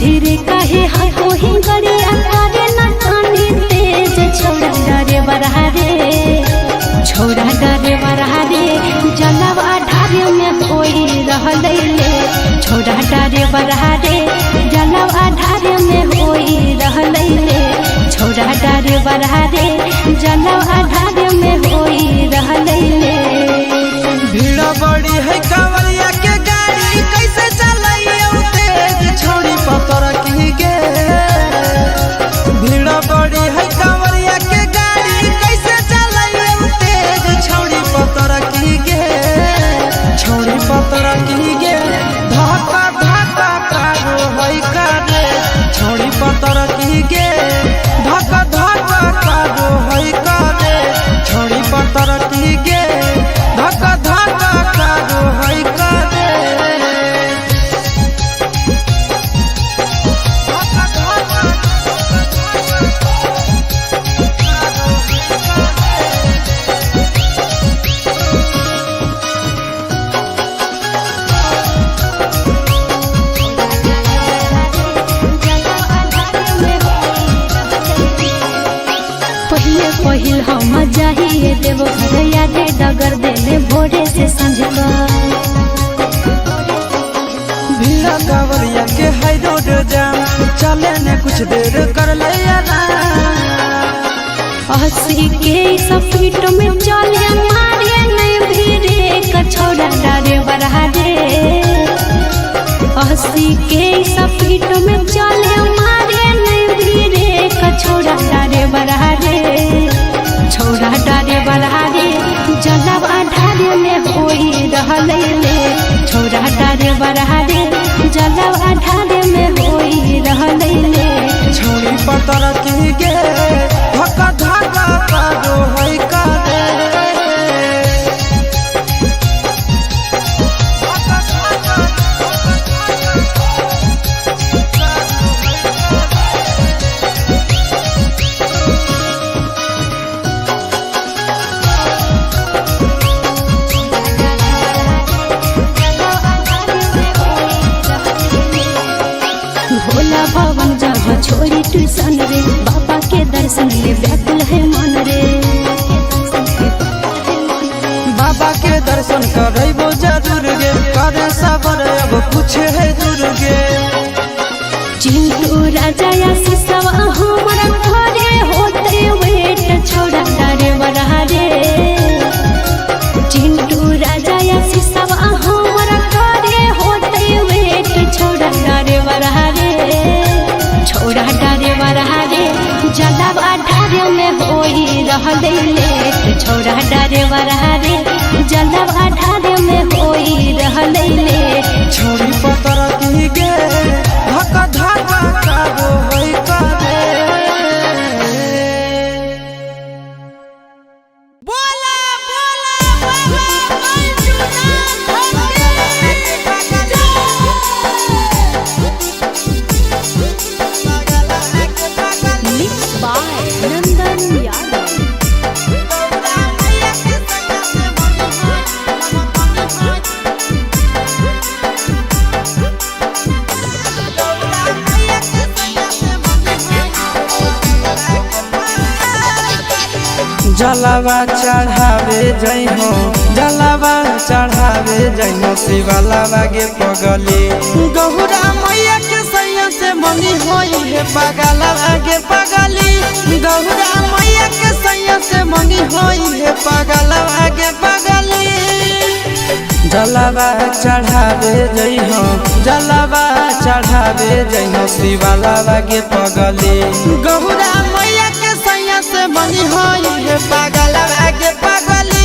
धीरे काहे हाको ही गरिया करे न तानी तेज छोड़ा डरे बरहा रे छोड़ा डरे बरहा रे जलवा ढारे में होई रहलै ले छोड़ा डरे बरहा रे जलवा ढारे में होई रहलै ले छोड़ा डरे बरहा रे जलवा ढारे में होई रहलै ले। भीड़ बड़ी है कांवरिया के गाड़ी कैसे चलाइयो तेज छोड़ी पतर की गे। भीड़ बड़ी है कांवरिया के गाड़ी कैसे चलाइयो तेज छोड़ी पतर की गे। छोड़ी पतर की गे धक्का धक्का कारो है करे। छोड़ी पतर की गे धक्का धक्का कारो है करे। छोड़ी पतर की गे धक्का धक्का कारो है करे। धक्का धक्का पहिले पहिल हम जाहिए देव घर यादे डगर देले भोरे से सांझ का। भीड़ कांवरिया के है रोड जाम चले ने कुछ देर कर ले आराम। हंसी के सपीट में चले मारे नहीं भीरे कछोड़ा डरे बरहा रे। हंसी के सपीट में चले मारे नहीं भीरे कछोड़ा डरे बरहा रे छोड़ा डरे बरहा रे जलवा ढारे में होई रहलै ले छोड़ा डरे बरहा रे जलवा ढारे में होई रहलै ले। छोड़ी पतर की गे धक्का धक्का कारो है करे। भोला भवन जहाँ छोड़ी ट्यूशन रे बाबा के दर्शन ले व्याकुल है मन रे। बाबा के दर्शन करबो जरूर गे करे सबर अब कुछ है दूर गे। चिंटू राजा या सिसवा हमारा घरे होते वेट छोड़ा डरे बरहा रे। चिंटू राजा या सिसवा हमारा घरे होते वेट छोड़ा डरे बरहा रे छोड़ा डरे बरहा रे जलवा ढारे में होई रहलै लेट छोड़ा डरे बरहा रे जलवा ढारे में होई रहलै लेट। छोड़ी पतर की गे धक्का धक्का कारो है करे। बोला बोला बाबा बैजूनाथ के मिक्स बाय नंदन यादव। जलवा चढ़ावे जइहो जलवा चढ़ावे जइहो शिवलावा गे पगली। गहुरा मैया के सैया से मनी होई हे पगलवा गे पगली। गहुरा मैया के सैया से मनी होई हे पगलवा गे पगली। जलवा चढ़ावे जइहो जलवा चढ़ावे जइहो शिवलावा गे पगली। गहुरा मैया के सैया से मनी होई हे पगलवा गे पगली।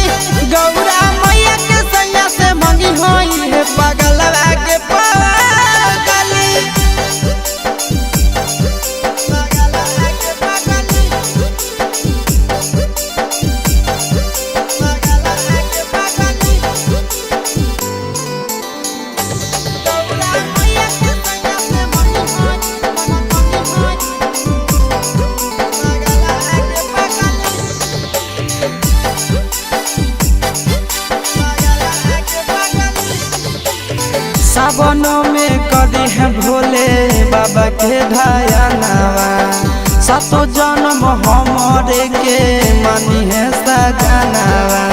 गौरा मैया के सैया से मनी होई हे पगलवा गे पगली। पगलवा गे पगली। पगलवा गे पगली। गौरा मैया के सैया से मनी होई मनी होई पगलवा गे पगली। सावनों में करी है भोले बाबा बाबा के ध्यानवा। सातो जन्म हमरे के मनी है सजनवा।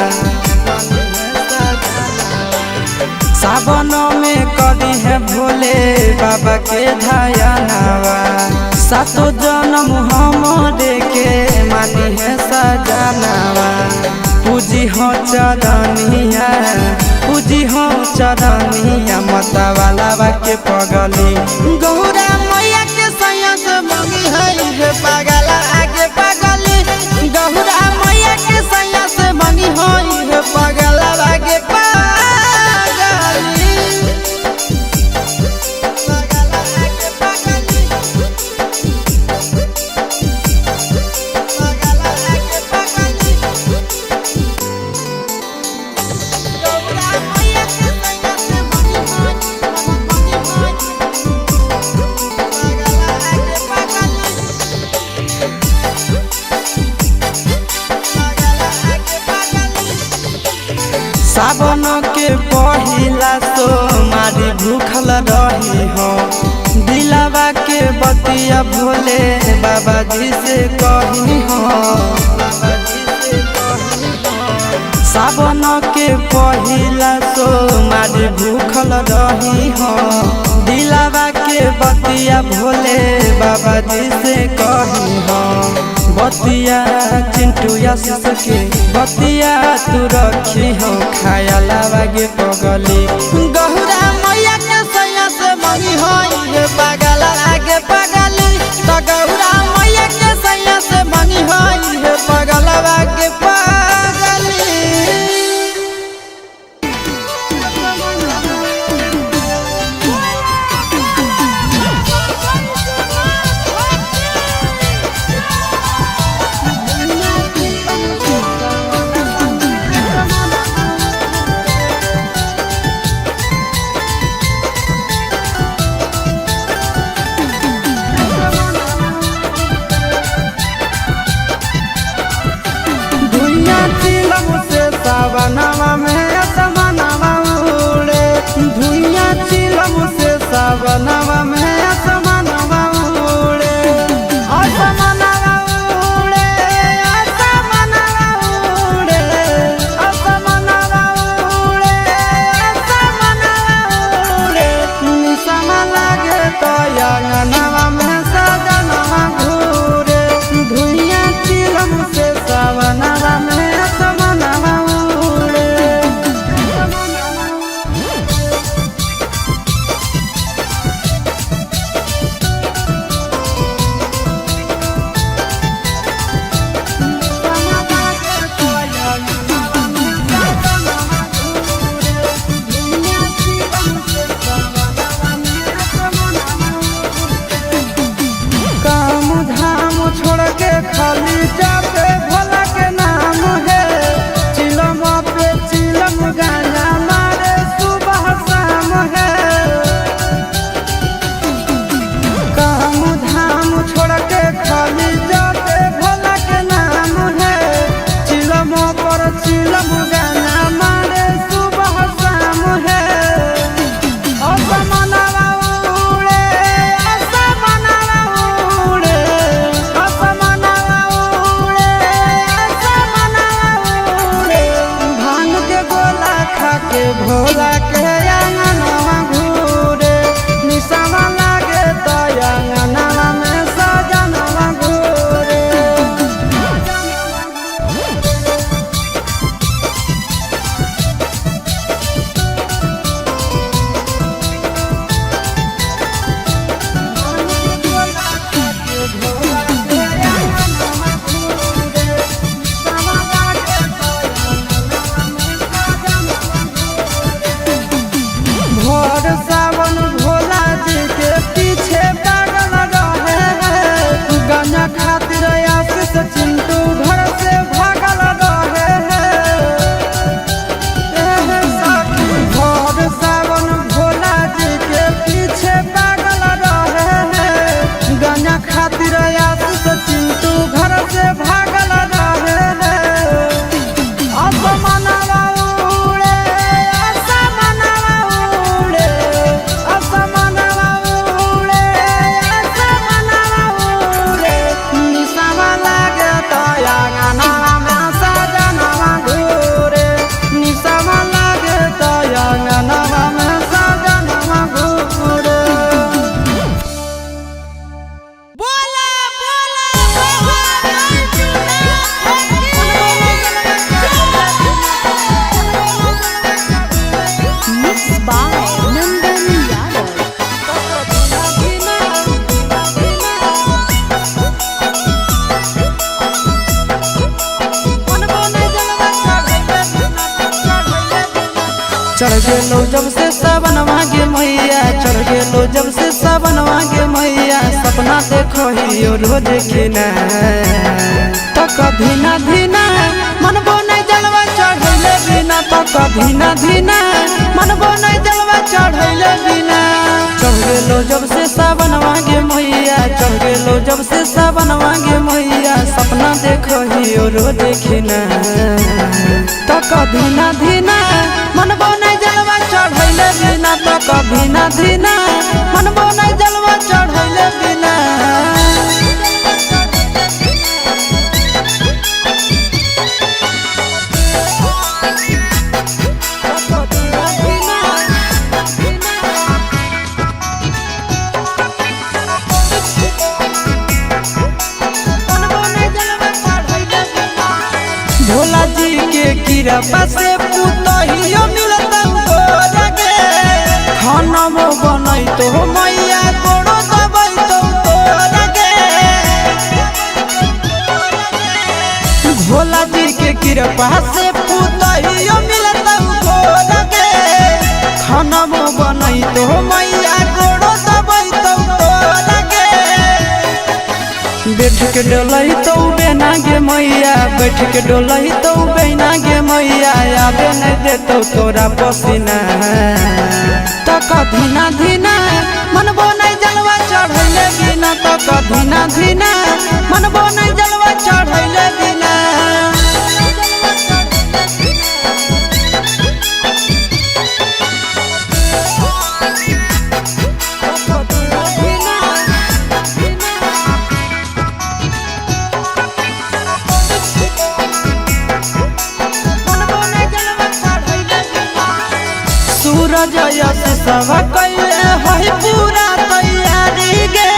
सावन में करी है भोले बाबा के ध्यानवा। सातो जन्म हमरे के मानी है सजनवा। पूजी हो चरनिया, पूजी हो चरनिया मतवाला के पगली। गौरा मैया के सैया से मंगी है हे पागला आगे पगली। गौरा मैया के सैया से मंगी है हे पागला आगे पगली। पागला आगे पगली। पागला आगे पगली। गौरा मैया के सैया से मंगी है, मंगी है। पागला आगे पगली। पागला आगे पगली। सावन के पहिला सोमारी भूखल रही हो, दिलावा के बतिया भोले बाबा जी से कही हो। सावन के पहिला सोमारी भूखल रही हो, दिलावा के बतिया भोले बाबा जी से कही हो। बतिया चिंटू आशीष के बतिया तू रखी हो, खाया लावागे पगली। गौरा मैया के सैया से मंगी हो हे पागला आगे पगली। तो गौरा मैया के सैया से मंगी हो हे पागला आगे पगली। धुइया चिलम से सावनवा में असमनवा उड़े। धुइया चिलम से सावनवा में असमनवा उड़े। असमनवा उड़े, असमनवा उड़े, असमनवा उड़े, असमनवा उड़े। निशाना लागे तो अंगनवा में सजनवा घूरे। धुइया चिलम से सावनवा में असमनवा उड़े। चढ़ गेलो जब से सावन मागे मैया, चढ़ गेलो जब से सावन मागे मैया, सपना देखो ही रोज किना। तो कभी ना धीना मन बने जलवा चढ़ैले बिना, तो कभी ना धीना मन बने जलवा चढ़ैले बिना। चढ़ गेलो जब से सावन मागे मैया, चढ़ गेलो जब से सावन मागे मैया, सपना देखो ही रोज किना। तो कभी ना धीना मन बने जलवा चढ़ैले बिना, तो कभी ना धीना मन बने जलवा चढ़ैले बिना। भोला जी के कृपा से पुतहियो मिलता गे, खाना मो बनई तो मैया गोड़ो दबई तो तोरा गे। भोला जी के कृपा से पुतहियो मिलता गे, खाना मो बनई तो मैया गोड़ो दबई तो तोरा गे। बैठ के डोलई तो बेना गे मैया, बैठ के डोलई तो बेना गे मैया, आबे नहीं देतो तोरा पसीना। तो कभी ना धीना मन बने जलवा चढ़ैले बिना, तो कभी ना धीना मन बने जलवा चढ़ैले बिना। सूरज यश सब कैले है पूरा तैयारी गे,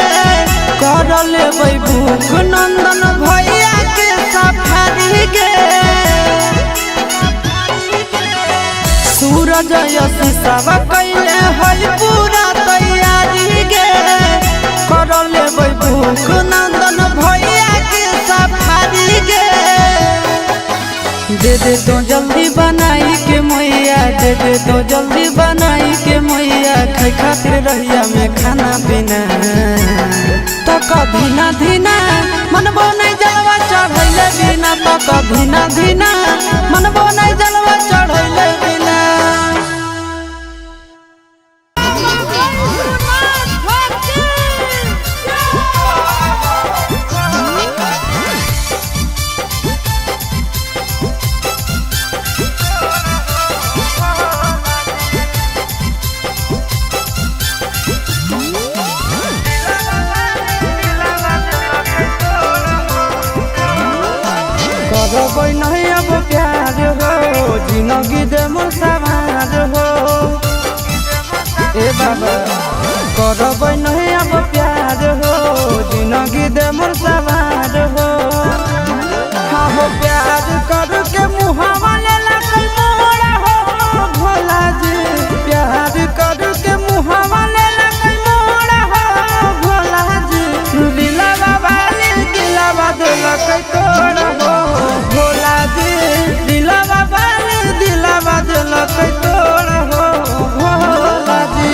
कर लेबै भूख नंदन भैया के सफारी गे। सूरज यश सब कैले है पूरा तैयारी गे, कर लेबै भूख नंदन भैया के सफारी गे। दे दे तो जल्दी बनाई के मैया, दे दे तो जल्दी बनाई के मैया, खाई खातिर रहिया में खाना पीना। तो कभी ना धीना मन बने जलवा चढ़ैले बिना, तो कभी ना धीना मन बने जलवा चढ़ैले बिना। करबै नहीं अब प्यार हो, जिंदगी दे मोर सवार हो। ए बाबा करबै नहीं अब प्यार हो, जिंदगी दे मोर सवार हो। हाँ हो प्यार करके मुहावा ले लागल मोरा हो भोला जी, प्यार करके मुहावा ले लागल मोरा हो भोला जी। दिलवा वाली दिलवा देलक तोरा हो भोला जी, दिलवा वाली दिलवा देलक तोरा हो भोला जी।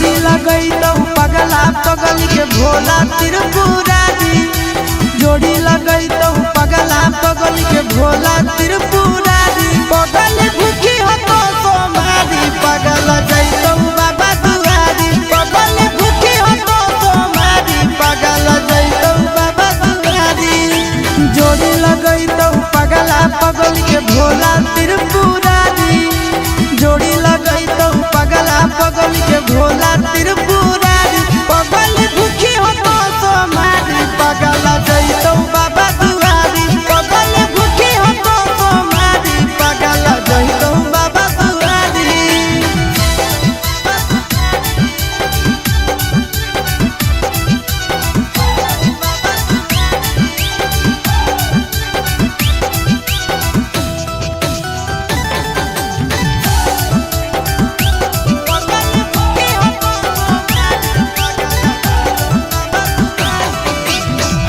जोड़ी लगई तो पगला पगल के भोला त्रिपुरारी। जोड़ी लगई तो पगला पगल के भोला त्रिपुरारी। पगल भूखी हो तो सोमारी पगल जैतौ बाबा दुआरी। पगल भूखी हो तो सोमारी पगल जैतौ बाबा दुआरी। जोड़ी लगई तो पगला पगल के भोला त्रिपुरारी। जोड़ी लगई तो पगला पगल के भोला त्रिपुरारी। पगल भूखी हो तो सोमारी पगल जैतौ बाबा दुआरी। पगल भूखी हो तो सोमारी पगल जैतौ बाबा दुआरी।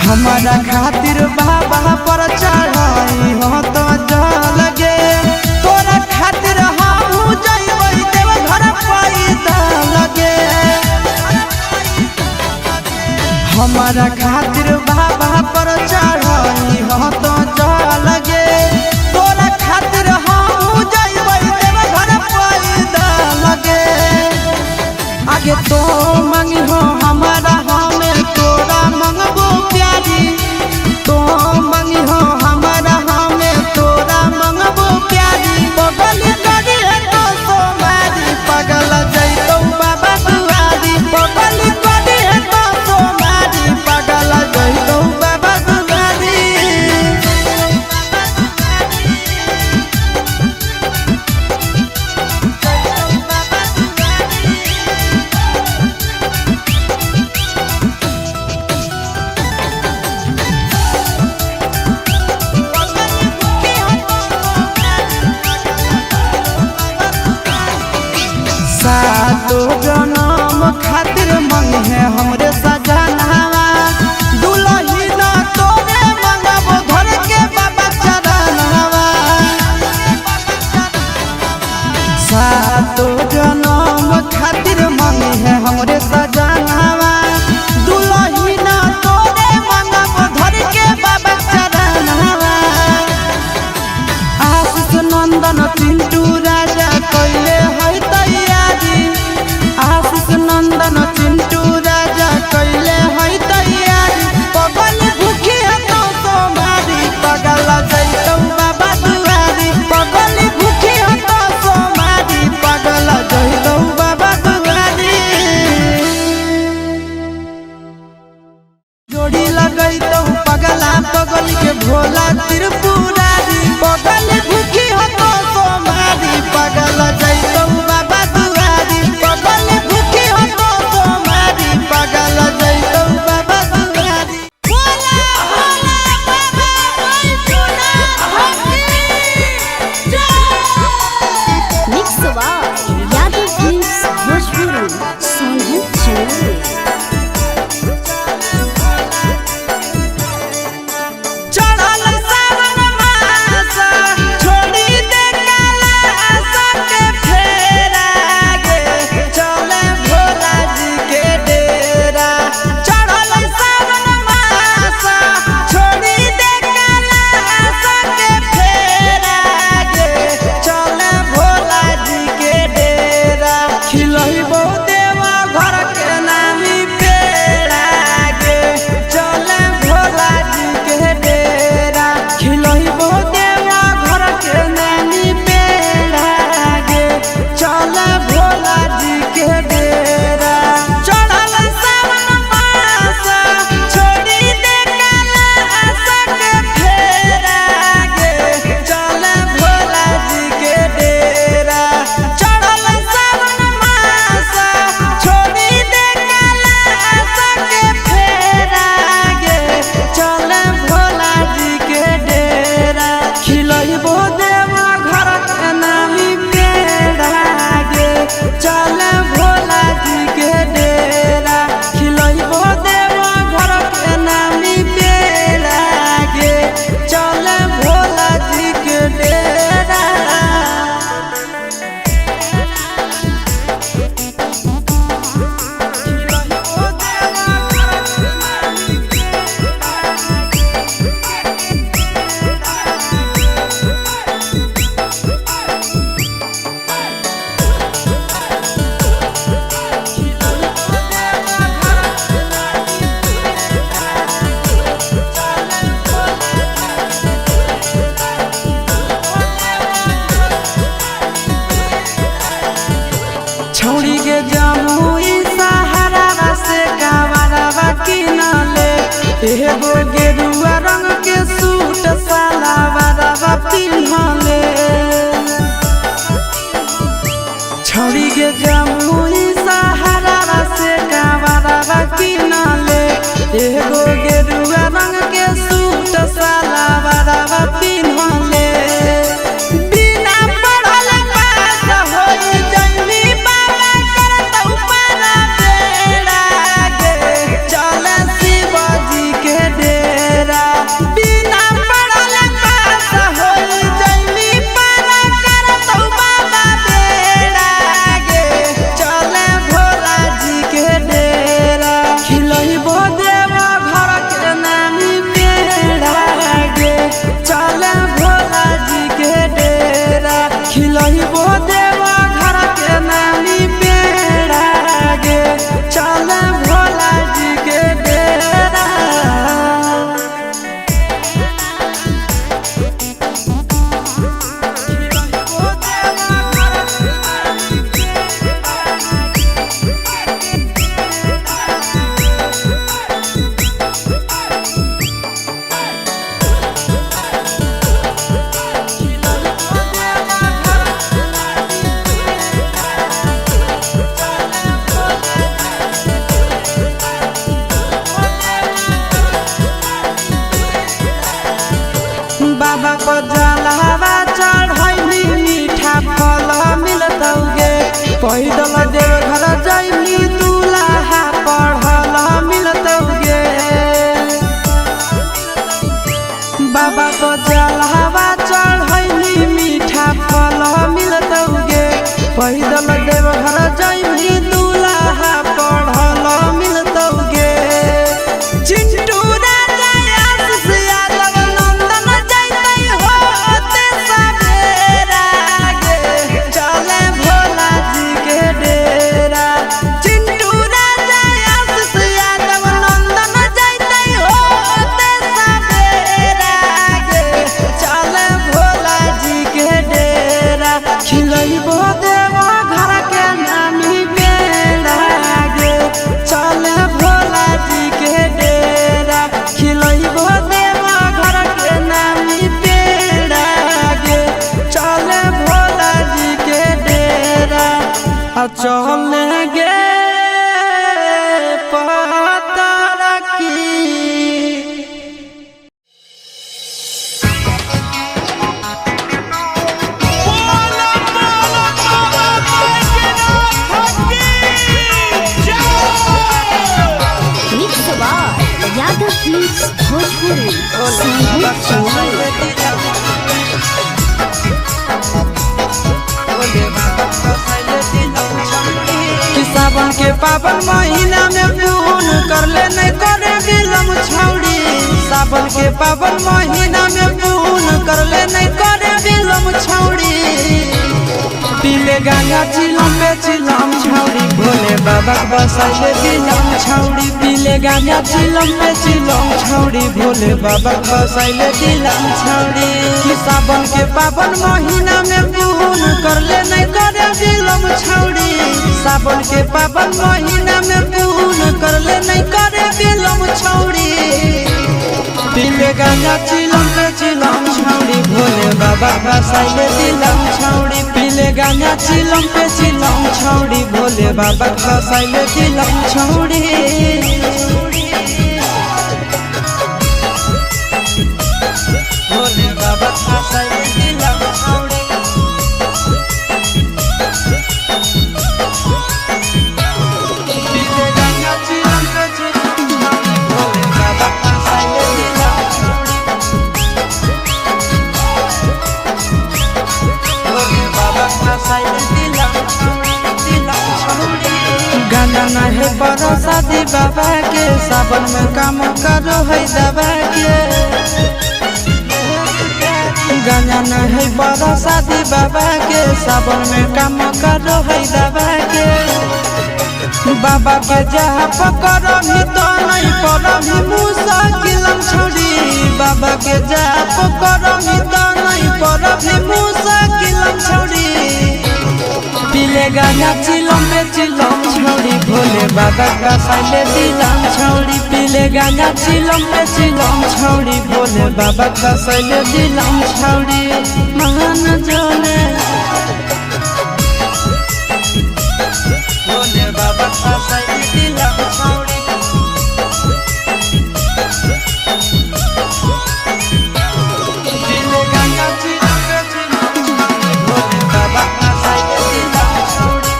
हमारा खातिर बाबा पर चढ़ाई हो तो जल गे। तोरा खातिर हमहू जइबै देवघर पैदल गे। हमारा खातिर बाबा पर चढ़ाई हो तो जल गे। तोरा खातिर हमहू जइबै देवघर पैदल गे। आगे तो मांगी हो हमारा हमें तोरा मंगबो प्यारी। तो मांगी हो हमारा हमें तोरा मंगबो प्यारी। पगल करी है तो सोमारी पगल जैतौ बाबा दुआरी। पगल करी है तो सोमारी पगल जैतौ बाबा दुआरी। सातो जनम खातिर मंगे हमरे सजनावा। दुलही ना तोरे मंगबो धर के बाबा चरनावा। सातो जनम खातिर मंगे हमरे सजनावा। दुलही ना तोरे मंगबो धर के बाबा चरनावा। आशीष नंदन चिंटू राजा कैले है तैयारी। आशीष नंदन चिंटू राजा कैले है तैयारी। पगल भूखी है तो सोमारी पगल जैतौ बाबा दुआरी। पगल भूखी है तो सोमारी पगल जैतौ बाबा दुआरी। जोड़ी लगई तो पगला पगल के भोला त्रिपुरारी। पगल भूखी हो तो सोमारी पगल जैतौ। एगो गेरुआ रंग के सूट सलवारवा पिन्हले। छौड़ी के जमुई सहारा से कावरवा किनले। एगो गेरुआ रंग के सूट सलवारवा पिन्हले। बिना पढ़ल पास होई जइनी बाबा करतौ पारा बेड़ा गे, चल शिवजी के डेरा। बिना पढ़ल पास होई जइनी पारा करतौ बाबा बेड़ा गे, चल भोला जी के डेरा। खिलैबो देव घर के नामी पेड़ा गे, चल भोला जी के डेरा। खिलैबो देव घर के नामी पेड़ा गे, चल भोला जी के डेरा। बाबा को जलावा चढ़ैली मीठा फल मिलतौ गे। पैदल देव घर जैली दूल्हा पढ़ल मिलतौ गे। बाबा को जलावा चढ़ैली मीठा फल मिलतौ गे। पैदल देव घर जैली दूल्हा पढ़ल मिलतौ गे। चिंटू राजा आशीष यादव नंदन जैतै होते सवेरा गे, चले भोला जी के डेरा। चिंटू राजा आशीष यादव नंदन जैतै होते सवेरा गे, चले भोला जी के डेरा। खिलैबो देव घर के नामी पेड़ा गे, चले भोला जी के डेरा। खिलैबो देव घर के नामी पेड़ा गे, चले भोला जी के डेरा। आ चले गे पता की। बोला बोला बाबा बैजनाथ की जय। Mix by Yadav films Bhojpuri Sandeep Chauhan. कि सावन के पावन महीना में पून करले नहीं करे बिलम छौड़ी। सावन के पावन महीना में पून करले नहीं करे बिलम छौड़ी। पीले गांजा चिलम पे चिलम छौड़ी, भोले बाबा बसैले दिलम छौड़ी। पीले गांजा चिलम पे चिलम छौड़ी, भोले बाबा बसैले दिलम छौड़ी। कि सावन के पावन महीना में पून करले नहीं करे बिलम छौड़ी। सावन के पावन महीना में पून करले नहीं करे बिलम छौड़ी। पीले गांजा चिलम पे चिलम छौड़ी, भोले बाबा बसैले दिलम छौड़ी। पीले गांजा चिलम पे चिलम छौड़ी, भोले बाबा बसैले दिलम छौड़ी। भोले बाबा बसैले दिलम छौड़ी। पीले गांजा चिलम पे चिलम छौड़ी, भोले बाबा बसैले दिलम छौड़ी। भोले बाबा बसैले दिलम छौड़ी, दिलम छौड़ी। गाना नहे बरसाती बाबा के, सावन में काम करो है दबा के। गाना नहे बरसाती बाबा के, सावन में काम करो है दबा के। बाबा के जहाँ पकड़मी तो नहीं पड़मी मुसा किलम छोड़ी। बाबा के जहाँ पकड़मी तो नहीं पड़मी मुसा किलम छोड़ी। पीले पीले गांजा चिलम पे चिलम छौड़ी भोले बाबा का साइले दिलम छौड़ी पीले गांजा चिलम पे चिलम छौड़ी भोले बाबा का साइले दिलम छौड़ी महान जाने भोले बाबा का साइले दिलम छौड़ी पीले गांजा चिलम पे चिलम छौड़ी भोले बाबा का साइले दिलम छौड़ी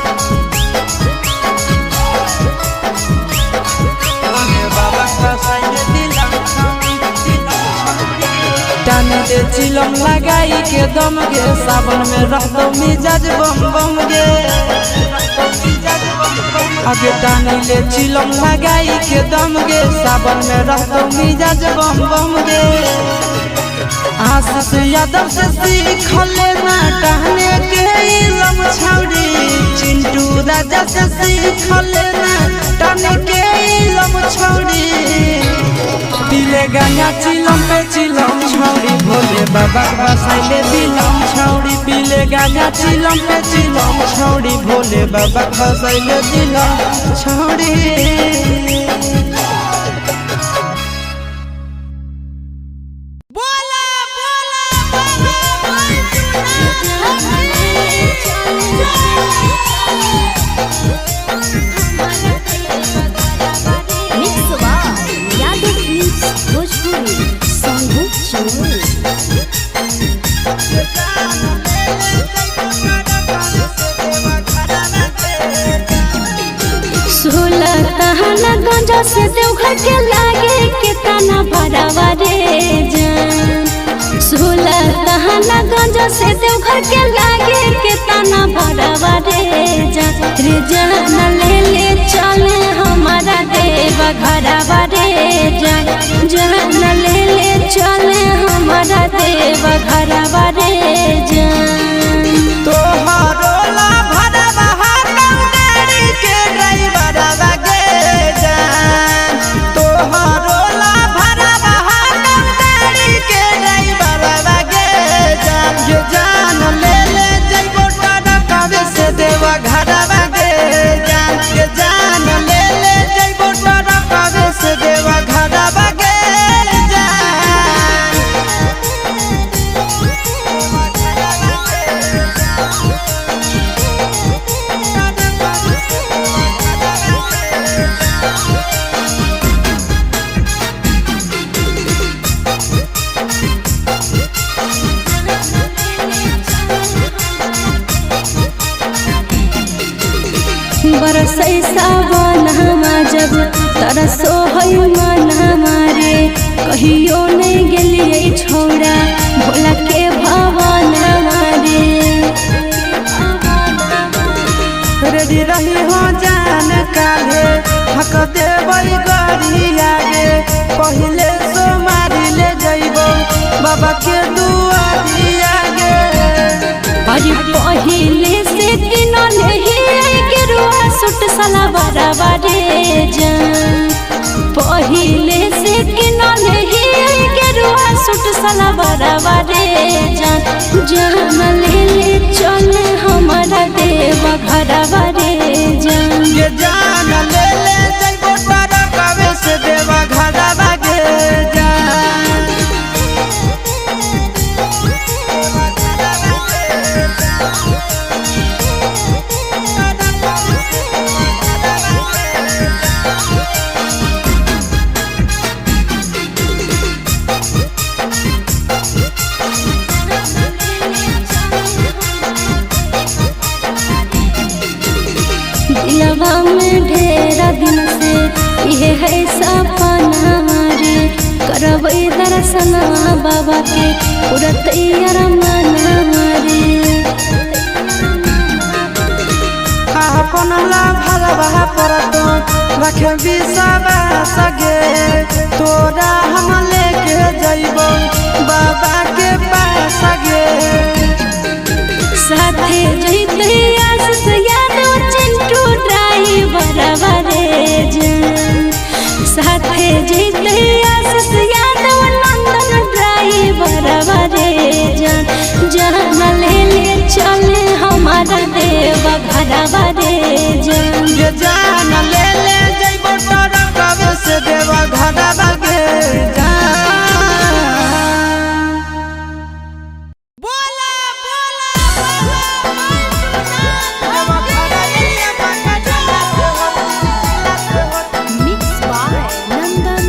भोले बाबा का साइले दिलम छौड़ी दिलम छौड़ी टान दे चिलम लगाई के दम गे सावन में रहतो मिजाज बम बम गे आगे टानी ले चिलम लगाई के दम गे सावन में रहतो मिजाज बम बम गे आशीष यादव से सीख लेना टहने के इलम छौड़ी चिंटू राजा से सीख लेना टहने के इलम छौड़ी पीले गांजा चिलम पे चिलम छौड़ी भोले बाबा बसाइले दिलम छौड़ी पीले गांजा चिलम पे चिलम छौड़ी भोले बाबा बसाइले दिलम छौड़ी। बोला बोला बाबा बैजनाथ की mix by Yadav films Bhojpuri Sonu Chamoli. सोलह तहना गंजा से देवघर के लागे के तना भरावा रे जान। सोलह तहना गंजा से देवघर के लागे के तना भरावा रे जान। रे जान ले ले चले हमारा देव घरवा रे जान। जान ले ले चले हमारा देव घरवा रे जान। तोहरो ला भरवा हरदम गाड़ी के ड्राइवरवा गे जान। तोहरो ला भरवा हरदम गाड़ी के ड्राइवरवा गे जान। ये जान ले ले जइबो टरकावे से देवा घरवा गे जान। ये जान ले ले जइबो टरकावे से देवा घरवा गे जान। बरसै सावन हमा जब तरसो है मन हमारे कहियो नहीं गेलियै छौड़ा भोला के भवन हमारे। रेडी रही हो जान काहे हक देबै गरिया गे पहिले सोमारी ले जइबो बाबा के दुआरिया गे। अरे पहिले से किनल ही गेरुआ सूट सलवारवा रे जान। पहिले से किनल ही गेरुआ सूट सलवारवा रे जान। जान ले ले चल हमारा देव घरवा रे जान। ये जान ले ले जइबो टरकावे से देवा घरवा गे जान। दिलवा में ढेरा दिन से ये है सपना रे करबै दर्शन बाबा के पूरा तैयार मना रे। अपन ला भरवा पर तो रखे विश्वास गे तोरा हम लेके जइबो बाबा के पास गे। साथे जइते आशीष यादव चिंटू ड्राइवर रे जान। साथे जइते आशीष यादव नंदन ड्राइवर रे जान। जान ले ले चले हमारा देव घर जलवा रे जान। ये जान ले ले जइबो टरकवे से देवा घरवा गे जान। बोला बोला बाबा मिक्स बाय नंदन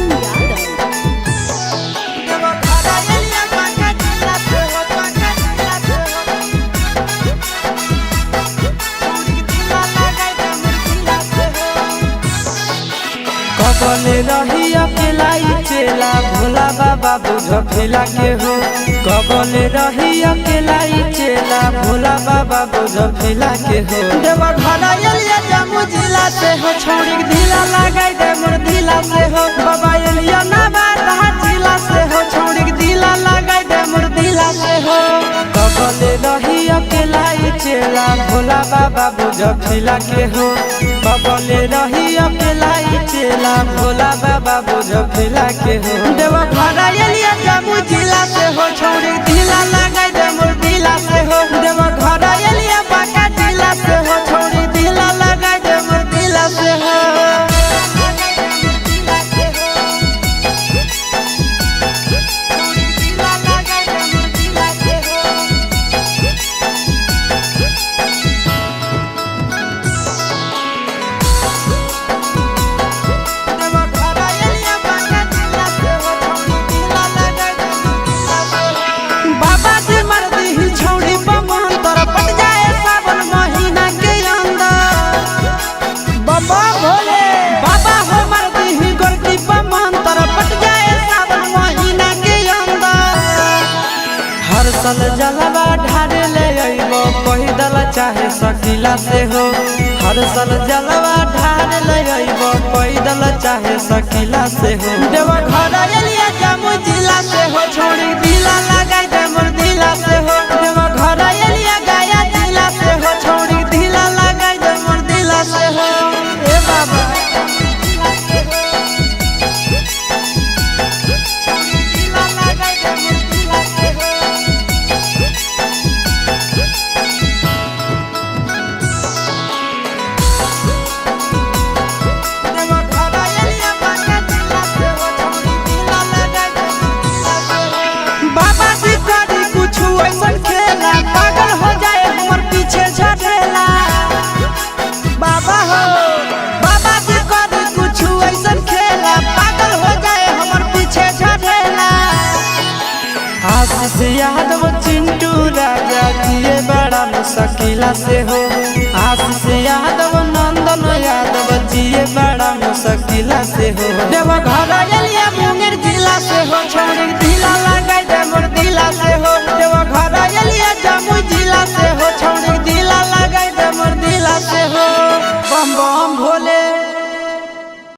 यादव। कबले रही अकेलाई चेला भोला बाबा बुझ फिला के हो। कबले रही अकेलाई चेला भोला बाबा बुझ फिला के हो। देवा घर एलिया जम्मू जिला से हो, छौड़ी के ढीला लगाई दे मोर ढीला से हो। बाबा एलिया ना बात जिला से हो, छौड़ी के ढीला लगाई दे मोर ढीला से हो। कबले रही अकेलाई चेला भोला बाबा बुझ फिला के हो। कबले रही अकेलाई चेला भोला बाबा बुझ फिला के हो। देवा घर एलिया जम्मू जिला से हो, छौड़ी ढीला लगाई दे मोर ढीला से हो। देवा घर एलिया बांका जिला से हो, छौड़ी ढीला लगाई दे मोर ढीला से हो। बाबा जी मर दी छौड़ी बमंतर पट जाए सावन महीना के अंदर। बाबा भोले बाबा हो मर दी गोरकी बमंतर पट जाए सावन महीना के अंदर। हर साल जलवा ढारे ले अइबो पैदल चाहे सकीला से हो। हर साल जलवा ढारे ले अइबो पैदल चाहे सकीला से हो। देवा घर एलिया जम्मू जिला से हो, छौड़ी दिला लगाई दे मोर दिला से हो। देवा घर एलिया गया जिला से हो, छौड़ी दिला लगाई दे मोर दिला से हो। ए बाबा दिला लगाई दे मोर दिला से हो। बाबा जी करी कुछ ऐसन खेला, पागल हो जाए हमर पीछे झटेला। बाबा हो बाबा जी करी कुछ ऐसन खेला, पागल हो जाए हमर पीछे झटेला। आशीष यादव चिंटू राजा जिए बड़ा मुश्किला से हो। आशीष यादव नंदन यादव जिए बड़ा मुश्किला से हो। देवा